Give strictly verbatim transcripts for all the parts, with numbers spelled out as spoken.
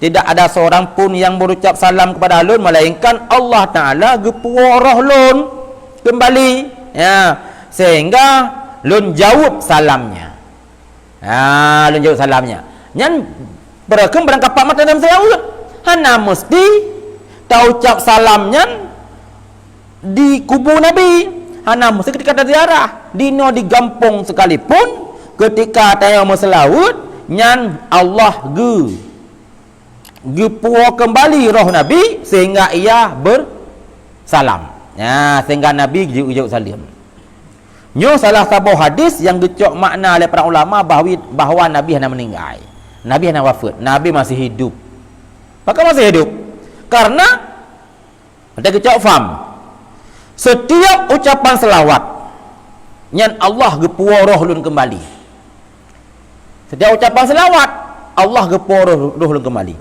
Tidak ada seorang pun yang berucap salam kepada lôn, melainkan Allah Taala geupuwoe roh lôn kembali, ya, sehingga lôn jaweueb salamnya. Ha, lôn jaweueb salamnya. Nyan beureukeueng barangkapat mata dalam seulaweuet. Hana meusti taucab salam nyan di kubu Nabi. Hana meusti ketika taziarah. Dinoe di gampông sekalipun, ketika tanyoe meuseulaweuet, nyan Allah geu-, geupuwoe keumbali roh Nabi sehingga ia bersalam. Ya, sehingga Nabi geujaweueb saleuem. Nyoe salah saboh hadis nyang geucok makna lé para ulama bahwi-, bahwa Nabi hana meuninggai. Nabi hana wafeuet, Nabi masih hidup. Pakon masih hidup? Karena, ata geucok fam, setiap ucapan selawat nyan Allah geupuwoe roh lôn keumbali. Setiap ucapan selawat, Allah geupuwoe roh, roh lôn keumbali.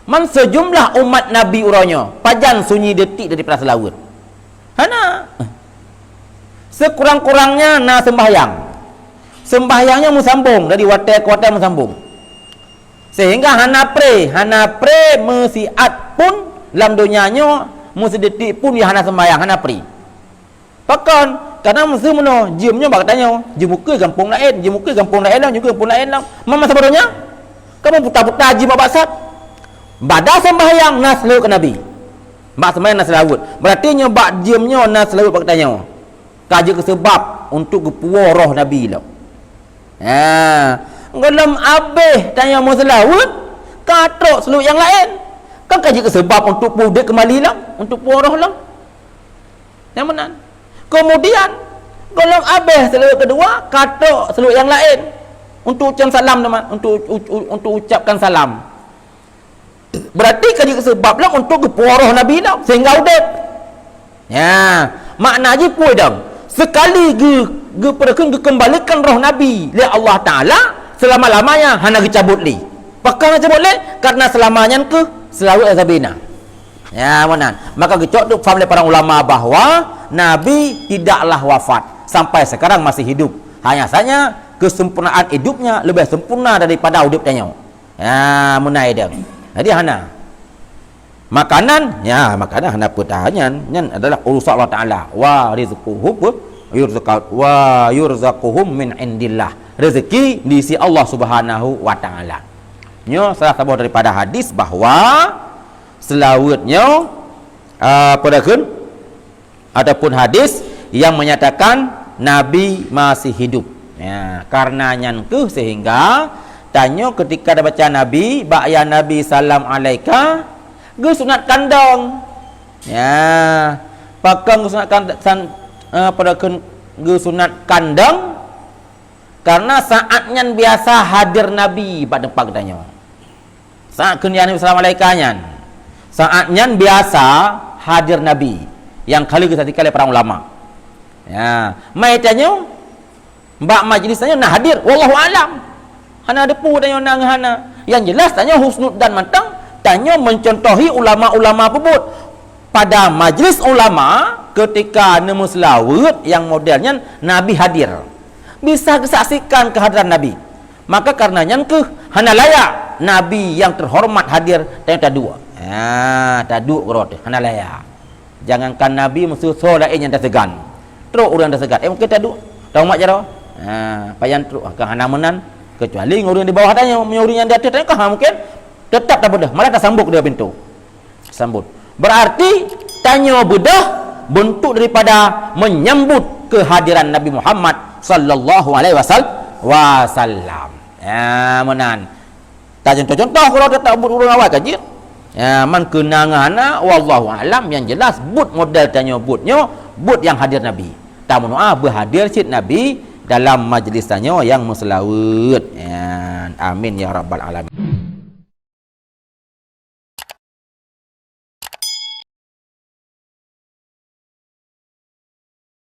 Man seujumlah umat Nabi uroe nyoe, pajan sunyi detik daripada seulaweuet? Hana. Sekurang-kurangnya na seumbahyang. Seumbahyang nyoe meusambong, dari watée keu watée meusambong. Sehingga hana pré, hana pré meusiat pun lam donya nyoe, meusidetik pun nyang hana seumbahyang, hana pré. Pakon? Karena meuseu meunoe, jeuem nyoe bak geutanyoe, jeuem ukeue gampông laén, jeuem ukeue gampông laén lom, jeuem ukeue gampông laén lom. Man masa baroe nyan, kamoe buta-buta jeuem bak baksat. Bak seumbahyang na seulaweuet keu Nabi. Bak seumbahyang na seulaweuet. Berarti nyoe bak jeuem nyoe na seulaweuet bak geutanyoe. Ka jeuet keu seubab untuk geupuwoe roh Nabi lom. Ha, gohlom abéh tanyoe meuseulaweuet, ka trok seulaweuet nyang laén. Kan ka jeuet keu seubab untuk peudeh keumbali lom, untuk puwoe roh lom. Nyang meunan. Kemudian, gohlom abéh seulaweuet keudua, ka trok seulaweuet nyang laén untuk ucap salam teuma, untuk u-, u-, untuk ucapkan salam. Berarti ka jeuet seubab lom untuk geupuwoe roh Nabi lom sehingga udeb. Ya, makna jih peue dong? Sekali geu-, geupeureukeun geukeumbalikan roh Nabi lé Allah Taala, seulama-lamanya hana geucabot lé. Pakon hana geucabot lé? Karena seulama nyan keuh seulaweuet sabina. Ya, meunan. Maka geucok teuk faham lé para ulama bahwa Nabi tidaklah wafat, sampai sekarang masih hidup. Hanya saja kesempurnaan hidupnya lebih sempurna daripada udeb tanyoe. Ya, meunan dong. Jadi hana. Makanan, ya, makanan hana peue tahan nyan. Nyan adalah urusan Allah Taala. Wa rizquhum, wa yurzaqa-, wa yurzaquhum min indillah. Rezeki di sisi Allah Subhanahu wa Taala. Nyoe salah saboh daripada hadis bahwa seulaweuet nyoe, ah, peue kheun? Ataupun hadis yang menyatakan Nabi masih hidup. Ya, karena nyan keuh sehingga tanyoe ketika tabaca Nabi, bak ya Nabi salam alaika, geusunat kandong. Ya, pakon geusunat kan-, san-, eh, pada kheun geusunat kandong? Karena saat nyan biasa hadir Nabi bak teumpat geutanyoe. Saat kheun ya Nabi salam alaika nyan, saat nyan biasa hadir Nabi, nyang ka lheueh geusaksikan lé para ulama. Ya, mai tanyoe bak majlis tanyoe na hadir, wallahu alam. Hana teupeue tanyoe na ngon hana. Yang jelas tanyoe husnudzan mantong, tanyoe mencontohi ulama-ulama peubuet. Pada majlis ulama, ketika neumeuseulaweuet nyang model nyan, Nabi hadir. Bisa geusaksikan kehadiran Nabi. Maka karena nyan keuh hana layak Nabi yang terhormat hadir, tanyoe taduek. Ha, taduek keudroe teuh, hana layak. Jangankan Nabi, meuseu soe laén nyang taseugan. Trok ureuëng taseugan, eh, mungkin taduek, taumat jaroe. Ha, pajan trok, ka hana meunan, kecuali ngon ureuëng di bawah tanyoe, meunyoe ureuëng nyang di ateueh tanyoe ka ha mungkin tetap tabeudôh, malah tasambot keudeh pintoe. Sambot. Berarti tanyoe beudôh bentuk daripada menyambut kehadiran Nabi Muhammad sallallahu alaihi wasal-, wasallam. Ya, meunan. Ta contoh-contoh kalau tetap buet ureuëng awai ka jeuet. Ya, man keunangan na, wallahu alam, yang jelas buet model tanyoe buet nyoe, buet nyang hadir Nabi. Tameudoa beuhadir cit Nabi dalam majlis tanyoe nyang meuseulaweuet. Ya, amin ya rabbal alamin.